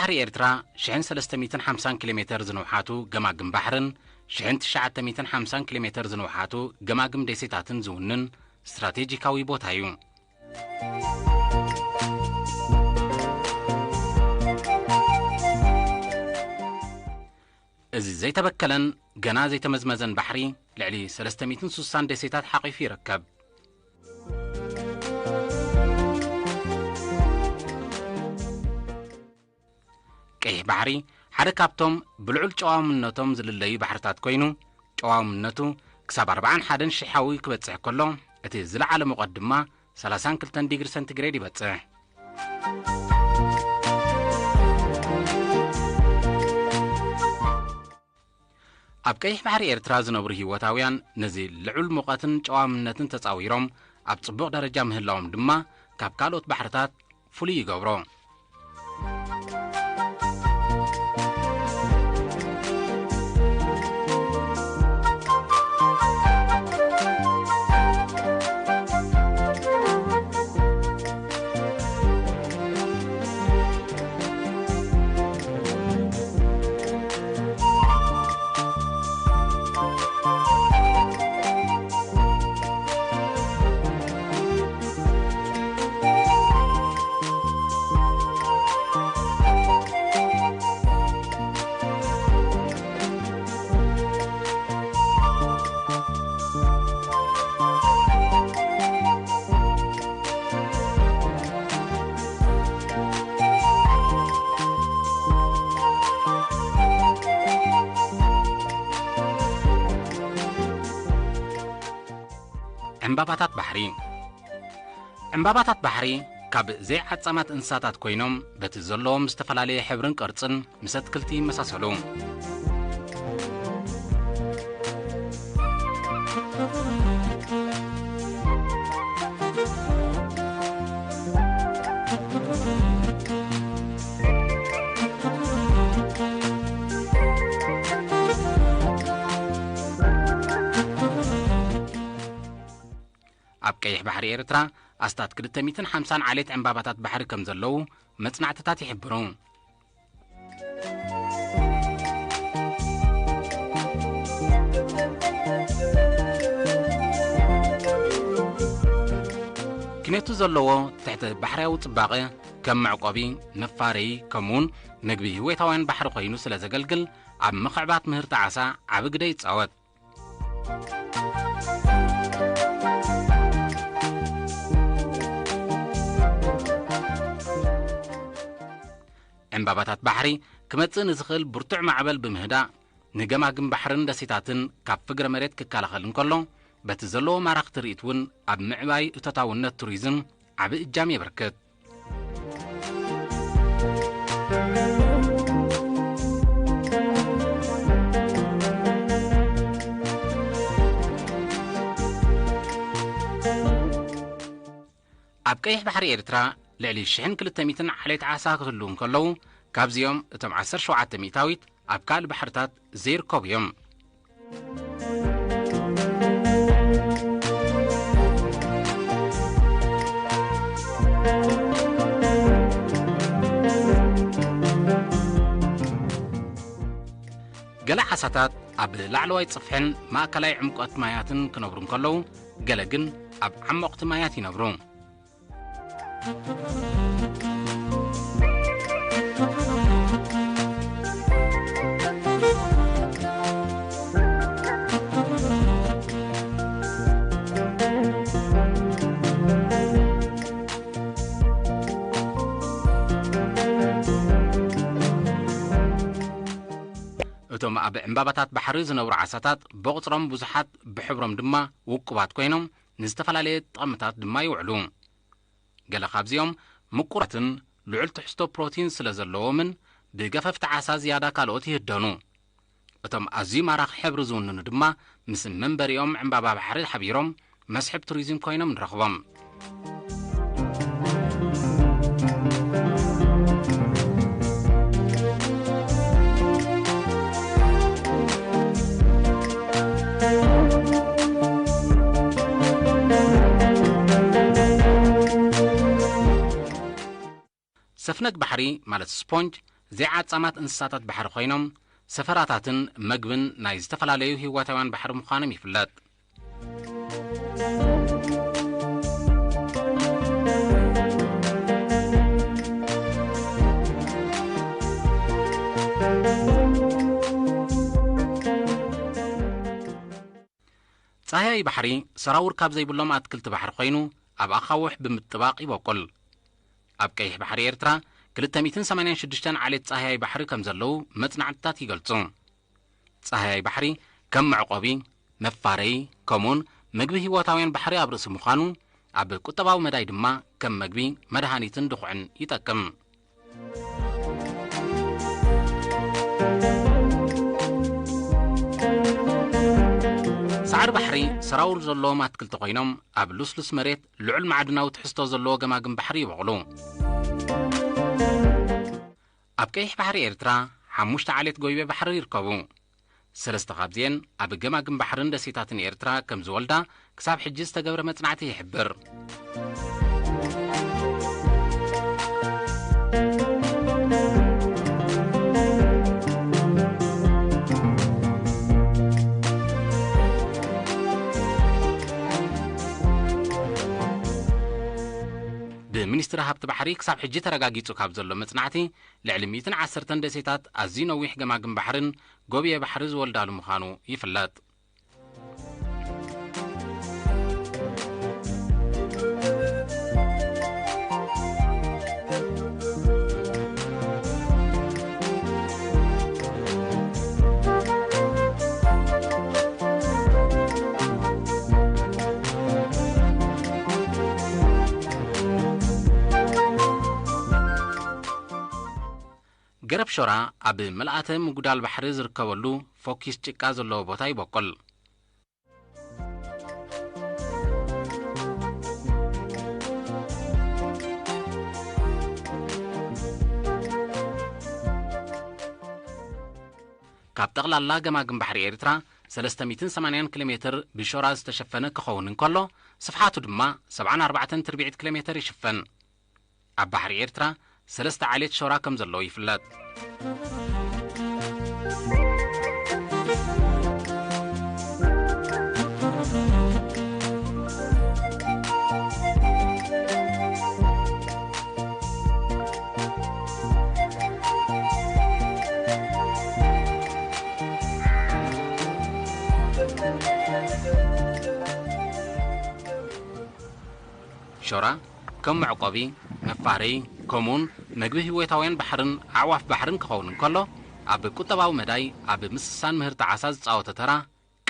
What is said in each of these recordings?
ባሕሪ ኤርትራ ሽሕን ሰለስተ ሚእትን ሓምሳን ኪሎ ሜተር ዝንውሓቱ ገማግም ባሕርን ሽሕን ትሽዓተ ሚእትን ሓምሳን ኪሎ ሜተር ዝንውሓቱ ገማግም ደሴታትን ዝውንን ስትራቴጂካዊ ቦታ እዩ። እዚ ዘይተበከለን ገና ዘይተመዝመዘን ባሕሪ ልዕሊ ሰለስተ ሚእትን ስሳን ደሴታት ሓቒፉ ይርከብ። ቀይሕ ባሕሪ ሓደ ካብቶም ብልዑል ጨዋውነቶም ዝልለዩ ባሕርታት ኮይኑ፣ ጨዋውነቱ ክሳብ ኣርባዓን ሓደን ሽሕ ሓዊ ክበጽሕ ከሎ፣ እቲ ዝለዓለ ሙቐት ድማ ሰላሳን ክልተን ዲግሪ ሰንቲግሬድ ይበጽሕ። ኣብ ቀይሕ ባሕሪ ኤርትራ ዝነብሩ ህይወታውያን ነዚ ልዑል ሙቐትን ጨዋምነትን ተጻዊሮም ኣብ ጽቡቕ ደረጃ ምህላዎም ድማ ካብ ካልኦት ባሕርታት ፍሉይ ይገብሮ። ዕምባባታት ባሕሪ። ዕምባባታት ባሕሪ ካብ ዘይዓጻማት እንስሳታት ኮይኖም፣ በቲ ዘለዎም ዝተፈላለየ ሕብርን ቅርጽን ምስ ኣትክልቲ ይመሳሰሉ። ኣብ ቀይሕ ባሕሪ ኤርትራ ኣስታት ክልተ ሚእትን ሓምሳን ዓሌት ዕምባባታት ባሕሪ ከም ዘለዉ መጽናዕትታት ይሕብሩ። ክነቱ ዘለዎ ትሕቲ ባሕርያዊ ጽባቐ ከም መዕቆቢ፣ መፋረዪ፣ ከምኡውን ምግቢ ህይወታውያን ባሕሪ ኮይኑ ስለ ዘገልግል፣ ኣብ ምኽዕባት ምህርቲ ዓሳ ዓቢ ግደ ይጻወት። ዕምባባታት ባሕሪ ክመጽእ ንዝኽእል ብርቱዕ ማዕበል ብምህዳእ፣ ንገማግም ባሕርን ደሴታትን ካብ ፍግረ መሬት ክከላኸል እንከሎ፣ በቲ ዘለዎ ማራኺ ትርኢት እውን ኣብ ምዕባይ እቶታውነት ቱሪዝም ዓቢ እጃም የበርክት። ኣብ ቀይሕ ባሕሪ ኤርትራ ልዕሊ ሽሕን ክልተ ሚእትን ዓሌት ዓሳ ክህልዉ እንከለዉ፣ ካብዚኦም እቶም ዓሰርተ ሸውዓተ ሚእታዊት ኣብ ካልእ ባሕርታት ዘይርከቡ እዮም። ገለ ዓሳታት ኣብ ላዕለዋይ ጽፍሕን ማእከላይ ዕምቆት ማያትን ክነብሩ እንከለዉ፣ ገለ ግን ኣብ ዓሞቕቲ ማያት ይነብሩ። እቶም ኣብ ዕምባባታት ባሕሪ ዝነብሩ ዓሳታት ብቑጽሮም ብዙሓት፣ ብሕብሮም ድማ ውቁባት ኮይኖም፣ ንዝተፈላለየ ጥቕምታት ድማ ይውዕሉ። ገለ ካብዚኦም ምቁራትን ልዑል ትሕዝቶ ፕሮቲን ስለ ዘለዎምን፣ ብገፈፍቲ ዓሳ ዝያዳ ካልኦት ይህደኑ። እቶም ኣዝዩ ማራኺ ሕብሪ ዝውንኑ ድማ ምስ መንበሪኦም ዕምባባ ባሕሪ ሓቢሮም መስሕብ ቱሪዝም ኮይኖም ንረኽቦም። ሰፍነግ ባሕሪ ማለት ስፖንጅ ዘይዓጻማት እንስሳታት ባሕሪ ኮይኖም፣ ሰፈራታትን መግብን ናይ ዝተፈላለዩ ህይወታውያን ባሕሪ ምዃኖም ይፍለጥ። ጻህያይ ባሕሪ ሰራውር ካብ ዘይብሎም ኣትክልቲ ባሕሪ ኮይኑ፣ ኣብ ኣኻውሕ ብምጥባቕ ይበቁል። ኣብ ቀይሕ ባሕሪ ኤርትራ ክልተ ሚእትን ሰማንያን ሽዱሽተን ዓሌት ጻህያይ ባሕሪ ከም ዘለዉ መጽናዕትታት ይገልጹ። ጻህያይ ባሕሪ ከም መዕቆቢ፣ መፋረዪ፣ ከምኡውን መግቢ ህይወታውያን ባሕሪ ኣብ ርእሲ ምዃኑ፣ ኣብ ቁጠባዊ መዳይ ድማ ከም መግቢ፣ መድሃኒትን ድኹዕን ይጠቅም። ሳዕሪ ባሕሪ ሰራውር ዘለዎም ኣትክልቲ ኮይኖም፣ ኣብ ልስሉስ መሬት ልዑል ማዕድናዊ ትሕዝቶ ዘለዎ ገማግም ባሕሪ ይበቑሉ። ኣብ ቀይሕ ባሕሪ ኤርትራ ሓሙሽተ ዓሌት ጎይበ ባሕሪ ይርከቡ። ሰለስተ ካብዚኤን ኣብ ገማግም ባሕርን ደሴታትን ኤርትራ ከም ዝወልዳ ክሳብ ሕጂ ዝተገብረ መጽናዕቲ ይሕብር። ብሚኒስትሪ ሃብቲ ባሕሪ ክሳብ ሕጂ ተረጋጊጹ ካብ ዘሎ መጽናዕቲ፣ ልዕሊ ሚእትን ዓሰርተን ደሴታት ኣዝዩ ነዊሕ ገማግም ባሕርን ጎብየ ባሕሪ ዝወልዳሉ ምዃኑ ይፍለጥ። ገረብ ሾራ ኣብ ምልኣተ ምጉዳል ባሕሪ ዝርከበሉ ፎኪስ ጭቃ ዘለዎ ቦታ ይበቁል። ካብ ጠቕላላ ገማግም ባሕሪ ኤርትራ ሰለስተ ሚእትን ሰማንያን ኪሎ ሜትር ብሾራ ዝተሸፈነ ክኸውን እንከሎ፣ ስፍሓቱ ድማ ሰብዓን ኣርባዕተን ትርብዒት ኪሎ ሜትር ይሽፈን። ኣብ ባሕሪ ኤርትራ ሰለስተ ዓሌት ሾራ ከም ዘለዉ ይፍለጥ። ሾራ ከም መዕቆቢ፣ መፋረዪ፣ ከምኡውን መግቢ ህይወታውያን ባሕርን ኣዕዋፍ ባሕርን ክኸውን እንከሎ፣ ኣብ ቁጠባዊ መዳይ ኣብ ምስሳን ምህርቲ ዓሳ ዝጻወቶ ተራ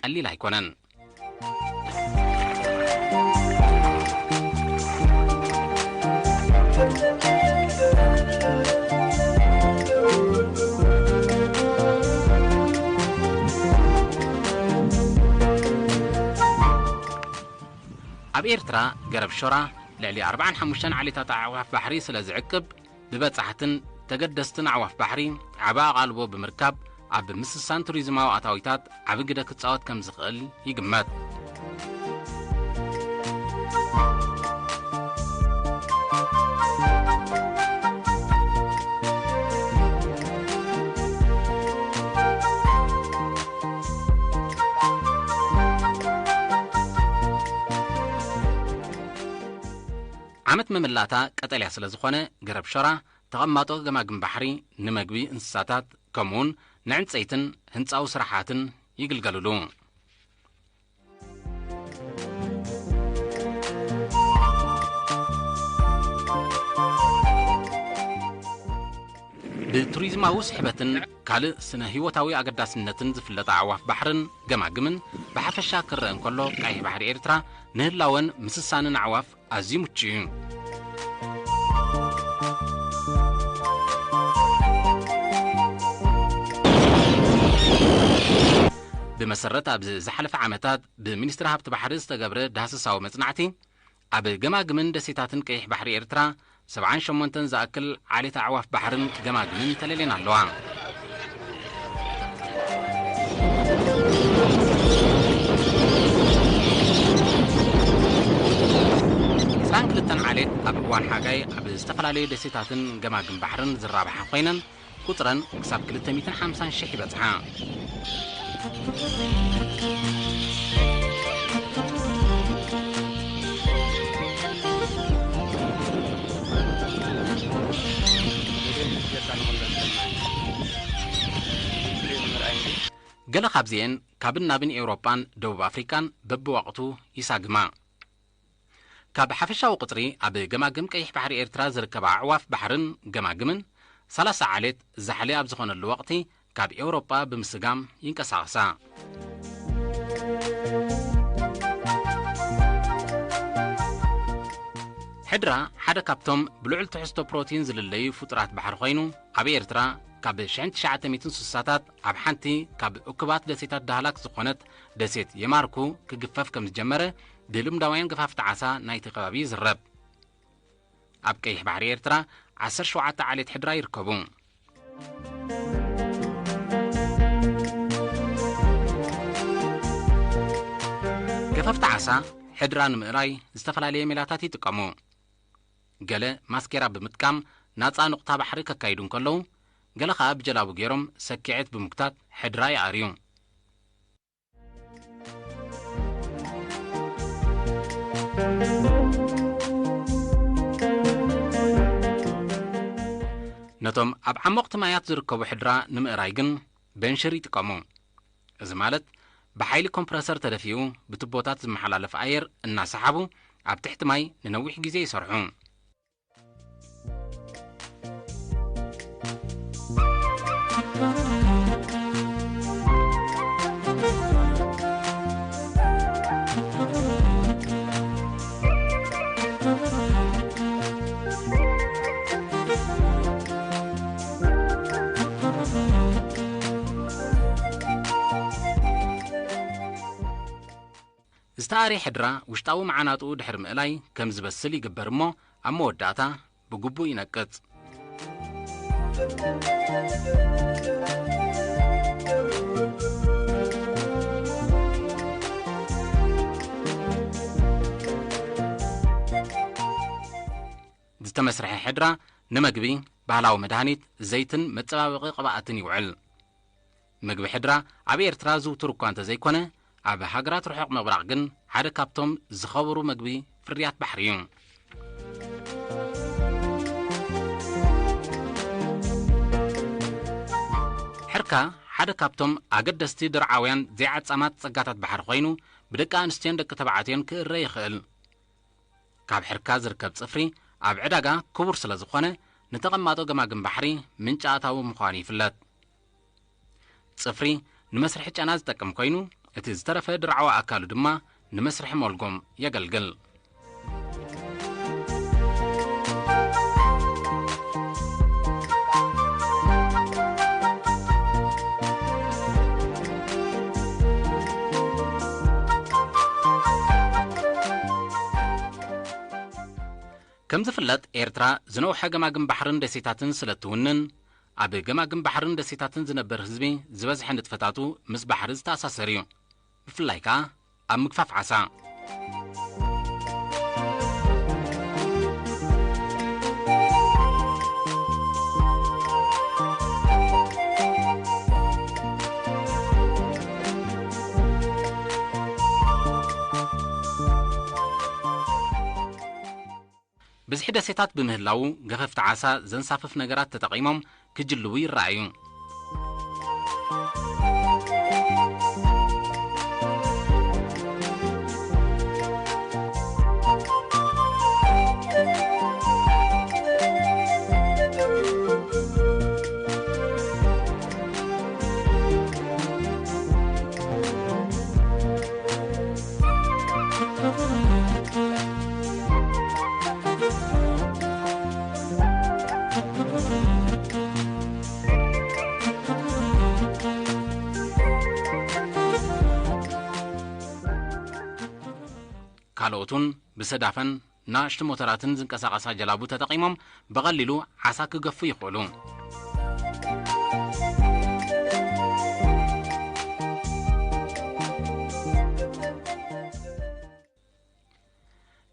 ቀሊል ኣይኮነን። ኣብ ኤርትራ ገረብ ሾራ ልዕሊ ኣርባዓን ሓሙሽተን ዓሌታት ኣዕዋፍ ባሕሪ ስለ ዝዕቅብ፣ ብበጻሕትን ተገደስትን ኣዕዋፍ ባሕሪ ዓቢ ኣቓልቦ ብምርካብ፣ ኣብ ምስሳን ቱሪዝማዊ ኣታዊታት ዓቢ ግደ ክጻወት ከም ዝኽእል ይግመት። ዓመት መመላእታ ቀጠልያ ስለ ዝኾነ፣ ገረብ ሾራ ተቐማጦ ገማግም ባሕሪ ንመግቢ እንስሳታት፣ ከምኡውን ንዕንጸይትን ህንጻዊ ስራሓትን ይግልገልሉ። ብቱሪዝማዊ ስሕበትን ካልእ ስነ ህይወታዊ ኣገዳስነትን ዝፍለጣ ኣዕዋፍ ባሕርን ገማግምን ብሓፈሻ ክረአ እንከሎ፣ ቀይሕ ባሕሪ ኤርትራ ንህላወን ምስሳንን ኣዕዋፍ ኣዝዩ ምቹእ እዩ። ብመሰረት ኣብዚ ዝሓለፈ ዓመታት ብሚኒስትሪ ሃብቲ ባሕሪ ዝተገብረ ዳህሰሳዊ መጽናዕቲ፣ ኣብ ገማግምን ደሴታትን ቀይሕ ባሕሪ ኤርትራ ሰብዓን ሸሞንተን ዝኣክል ዓሌት ኣዕዋፍ ባሕርን ገማግምን ተለልየን ኣለዋ። ዕስራን ክልተን ዓሌት ኣብ እዋን ሓጋይ ኣብ ዝተፈላለዩ ደሴታትን ገማግም ባሕርን ዝራብሓ ኮይነን፣ ቁጽረን ክሳብ ክልተ ሚእትን ሓምሳን ሽሕ ይበጽሓ። ገለ ካብዚኤን ካብን ናብን ኤውሮጳን ደቡብ ኣፍሪቃን በብወቕቱ ይሳግማ። ካብ ሓፈሻዊ ቁጽሪ ኣብ ገማግም ቀይሕ ባሕሪ ኤርትራ ዝርከባ ኣዕዋፍ ባሕርን ገማግምን፣ ሰላሳ ዓሌት ዛሕሊ ኣብ ዝኾነሉ ወቕቲ ካብ ኤውሮጳ ብምስጋም ይንቀሳቐሳ። ሕድራ ሓደ ካብቶም ብልዑል ትሕዝቶ ፕሮቲን ዝልለዩ ፍጡራት ባሕሪ ኮይኑ፣ ኣብ ኤርትራ ካብ ሽሕን ትሽዓተ ሚእትን ስሳታት ኣብ ሓንቲ ካብ እኩባት ደሴታት ዳህላክ ዝኾነት ደሴት የማርኩ ክግፈፍ ከም ዝጀመረ ብልምዳውያን ገፋፍቲ ዓሳ ናይቲ ከባቢ ይዝረብ። ኣብ ቀይሕ ባሕሪ ኤርትራ ዓሰርተ ሸውዓተ ዓሌት ሕድራ ይርከቡ። ገፈፍቲ ዓሳ ሕድራ ንምእላይ ዝተፈላለየ ሜላታት ይጥቀሙ። ገለ ማስኬራ ብምጥቃም ናጻ ንቑታ ባሕሪ ከካይዱ እንከለዉ፣ ገለ ኸኣ ብጀላቡ ገይሮም ሰኪዐት ብምጉታት ሕድራ ይኣርዩ። ነቶም ኣብ ዓሞቕቲ ማያት ዝርከቡ ሕድራ ንምእራይ ግን በንሽር ይጥቀሙ። እዚ ማለት ብሓይሊ ኮምፕረሰር ተደፊኡ ብቱቦታት ዝመሓላለፍ ኣየር እናሰሓቡ ኣብ ትሕቲ ማይ ንነዊሕ ግዜ ይሰርሑ። ዝተኣርየ ሕድራ ውሽጣዊ መዓናጥኡ ድሕሪ ምእላይ ከም ዝበስል ይግበር እሞ፣ ኣብ መወዳእታ ብግቡእ ይነቅጽ። ዝተመስርሐ ሕድራ ንመግቢ፣ ባህላዊ መድሃኒት፣ ዘይትን መጸባበቒ ቅብኣትን ይውዕል። ምግቢ ሕድራ ኣብ ኤርትራ ዝውቱር እኳ እንተዘይኮነ፣ ኣብ ሃገራት ርሑቕ ምብራቕ ግን ሓደ ካብቶም ዝኸበሩ ምግቢ ፍርያት ባሕሪ እዩ። ሕርካ ሓደ ካብቶም ኣገደስቲ ድርዓውያን ዘይዓጻማት ጸጋታት ባሕሪ ኮይኑ፣ ብደቂ ኣንስትዮን ደቂ ተባዕትዮን ክእረ ይኽእል። ካብ ሕርካ ዝርከብ ጽፍሪ ኣብ ዕዳጋ ክቡር ስለ ዝኾነ፣ ንተቐማጦ ገማግም ባሕሪ ምንጪ ኣታዊ ምዃኑ ይፍለጥ። ጽፍሪ ንመስርሒ ጨና ዝጠቅም ኮይኑ፣ እቲ ዝተረፈ ድርዓዊ ኣካሉ ድማ ንመስርሒ ሞልጎም የገልግል። ከም ዝፍለጥ፣ ኤርትራ ዝነውሐ ገማግም ባሕርን ደሴታትን ስለ እትውንን፣ ኣብ ገማግም ባሕርን ደሴታትን ዝነበር ህዝቢ ዝበዝሐ ንጥፈታቱ ምስ ባሕሪ ዝተኣሳሰር እዩ። ብፍላይ ከኣ ኣብ ምግፋፍ ዓሳ። ብዝሒ ደሴታት ብምህላዉ፣ ገፈፍቲ ዓሳ ዘንሳፍፍ ነገራት ተጠቒሞም ክጅልዉ ይረኣዩ። ካልኦት እውን ብሰዳፈን ናእሽቱ ሞተራትን ዝንቀሳቐሳ ጀላቡ ተጠቒሞም ብቐሊሉ ዓሳ ክገፉ ይኽእሉ።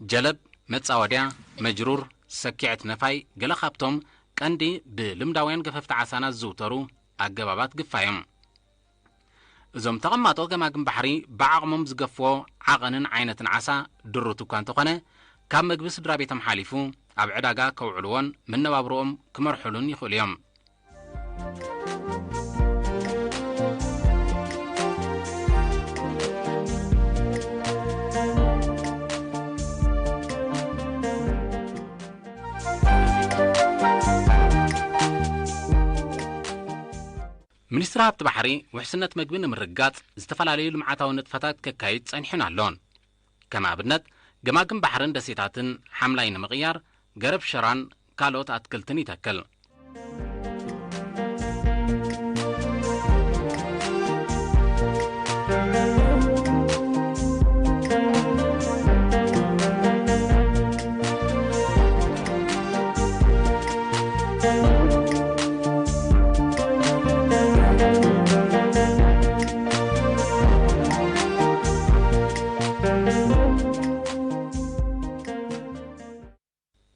ጀለብ፣ መጻወድያ፣ መጅሩር፣ ሰኪዐት ነፋይ ገለ ካብቶም ቀንዲ ብልምዳውያን ገፈፍቲ ዓሳና ዝዝውተሩ ኣገባባት ግፋ እዮም። እዞም ተቐማጦ ገማግም ባሕሪ ብዓቕሞም ዝገፍዎ ዓቐንን ዓይነትን ዓሳ ድሩት እኳ እንተኾነ፣ ካብ መግቢ ስድራ ቤቶም ሓሊፉ ኣብ ዕዳጋ ከውዕልዎን መነባብሮኦም ክመርሑሉን ይኽእሉ እዮም። ሚኒስትሪ ሃብቲ ባሕሪ ውሕስነት መግቢ ንምርግጋጽ ዝተፈላለዩ ልምዓታዊ ንጥፈታት ከካይድ ጸኒሑን ኣሎን። ከም ኣብነት፣ ገማግም ባሕርን ደሴታትን ሓምላይ ንምቕያር ገረብ ሸራን ካልኦት ኣትክልትን ይተክል።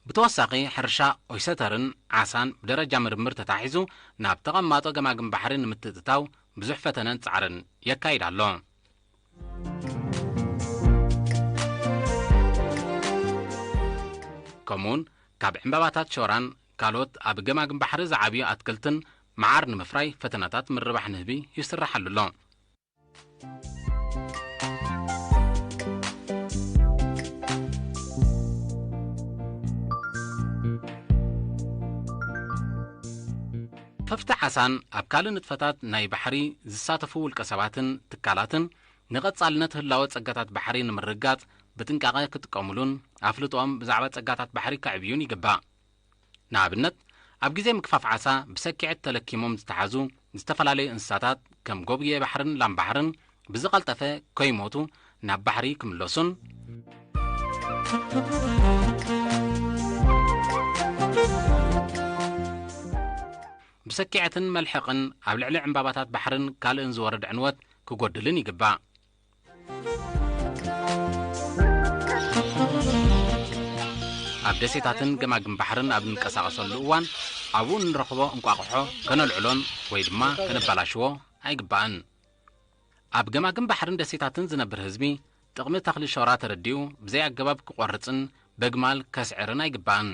ብተወሳኺ፣ ሕርሻ ኦይሰተርን ዓሳን ብደረጃ ምርምር ተታሒዙ ናብ ተቐማጦ ገማግም ባሕሪ ንምትእትታው ብዙሕ ፈተነን ጻዕርን የካይድ ኣሎ። ከምኡውን ካብ ዕምባባታት ሾራን ካልኦት ኣብ ገማግም ባሕሪ ዝዓብዩ ኣትክልትን መዓር ንምፍራይ ፈተናታት ምርባሕ ንህቢ ይስርሓሉ ኣሎ። ከፍቲ ዓሳን ኣብ ካልእ ንጥፈታት ናይ ባሕሪ ዝሳተፉ ውልቀ ሰባትን ትካላትን ንቐጻልነት ህላወ ጸጋታት ባሕሪ ንምርግጋጽ ብጥንቃቐ ክጥቀሙሉን ኣፍልጦኦም ብዛዕባ ጸጋታት ባሕሪ ከዕብዩን ይግባእ። ንኣብነት፣ ኣብ ግዜ ምግፋፍ ዓሳ ብሰኪዐት ተለኪሞም ዝተሓዙ ዝተፈላለዩ እንስሳታት ከም ጎብየ ባሕርን ላም ባሕርን ብዝቐልጠፈ ከይሞቱ ናብ ባሕሪ ክምለሱን ብሰኪዐትን መልሕቕን ኣብ ልዕሊ ዕምባባታት ባሕርን ካልእን ዝወርድ ዕንወት ክጎድልን ይግባእ። ኣብ ደሴታትን ገማግም ባሕርን ኣብ እንቀሳቐሰሉ እዋን ኣብኡ እንረኽቦ እንቋቑሖ ከነልዕሎን ወይ ድማ ከነባላሽዎ ኣይግባእን። ኣብ ገማግም ባሕርን ደሴታትን ዝነብር ህዝቢ ጥቕሚ ተኽሊ ሾራ ተረዲኡ ብዘይ ኣገባብ ክቖርጽን በግማል ከስዕርን ኣይግባእን።